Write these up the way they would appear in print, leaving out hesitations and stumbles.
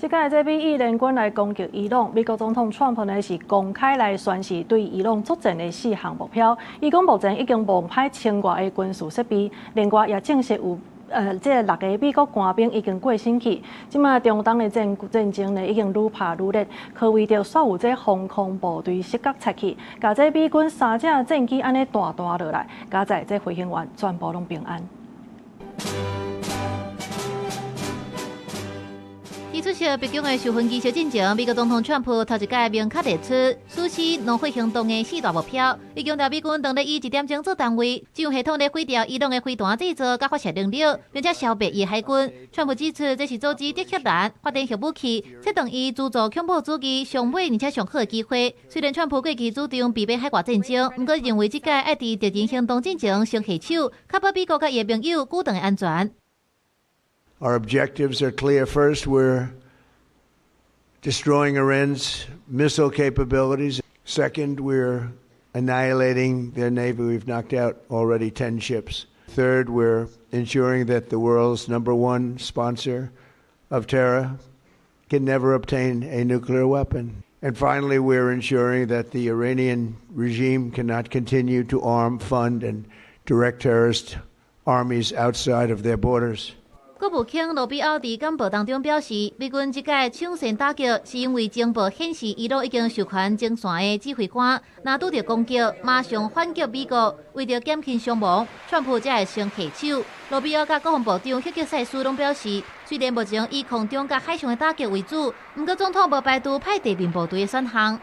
這擺這美伊聯軍來攻擊伊朗，美國總統川普呢是公開來宣示對伊朗作戰的四項目標。伊講目前已經募派千外个軍事設備，另外也證實有這六个美國官兵已經過身去。這馬中東的戰爭呢已經愈拍愈熱，柯為著煞有這防空部隊死角插去，共這美軍三隻戰機按呢彈彈落來，佳哉這飛行員全部攏平安。佇出席白宮的授勳儀式進前，美國總統川普頭一擺明確提出實施怒火行動的四大目標。伊強調美軍當咧以一點鐘做單位，只用系統咧毀掉伊朗的飛彈製造佮發射能力，並且消滅伊的海軍。川普指出，這是阻止德黑蘭發展核武器、策動伊資助恐怖主義上尾而且上好的機會。雖然川普過去主張避免海外戰爭，毋過認為這擺愛佇敵人行動進前先下手，確保美國佮伊的盟友舉頓的安全。 Our objectives are clear. First, we're destroying Iran's missile capabilities. Second, we're annihilating their navy. We've knocked out already 10 ships. Third, we're ensuring that the world's number one sponsor of terror can never obtain a nuclear weapon. And finally, we're ensuring that the Iranian regime cannot continue to arm, fund, and direct terrorist armies outside of their borders. 國務卿盧比奧佇簡報當中表示，美軍這擺搶先打擊，是因為情報顯示伊朗已經授權前線的指揮官，若拄著攻擊，馬上反擊美國。為著減輕傷亡，川普才會先下手。盧比奧佮國防部長赫格塞斯攏表示，雖然目前以空中佮海上的打擊為主，毋過總統無排除派地面部隊的選項。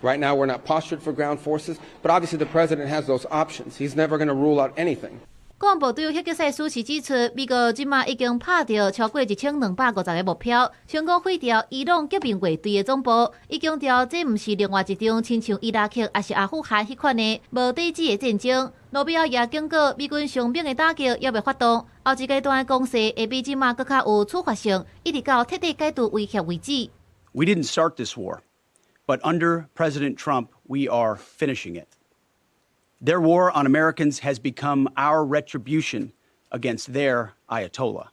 Right now, we're not postured for ground forces, but obviously the president has those options. He's never going to rule out anything. 國防部長赫格塞斯是指出，美國這馬已經拍著超過1250個目標，成功毀掉伊朗革命衛隊的總部。伊強調，這毋是另外一場親像伊拉克抑是阿富汗彼款的無底止的戰爭。盧比奧也警告，美軍上猛的打擊猶未發動，後一階段的攻勢會比這馬閣較有處罰性，一直到徹底解除威脅為止。 We didn't start this war, but under President Trump, we are finishing it. Their war on Americans has become our retribution against their Ayatollah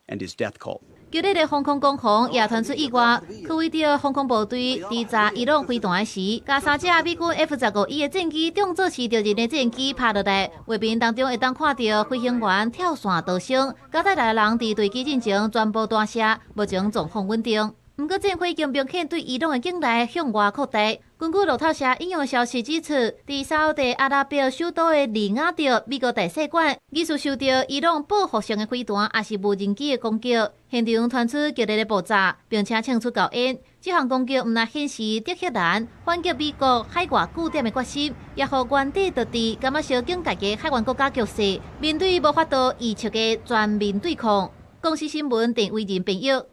and his death cult. 激烈的防空攻防也傳出意外，科威特防空部隊佇炸伊朗飛彈時，共三隻美軍 F-15E 的戰機當作是敵人的戰機拍落來，畫面當中會當看著飛行員跳傘逃生，駕駛內人佇墜機進前全部彈射，目前狀況穩定。毋過戰火已經明顯對伊朗的境內向外擴大。根據路透社引用消息指出，佇沙烏地阿拉伯首都的利雅得美國大使館，疑似受著伊朗報復性的飛彈，抑是無人機的攻擊，現場傳出激烈的爆炸，並且衝出厚煙。這項攻擊毋但顯示德黑蘭反擊美國海外據點的決心，也予原地搪佇感覺小警戒的海灣國家局勢，面對無法度預測的全面對抗。公視新聞鄭偉仁編譯。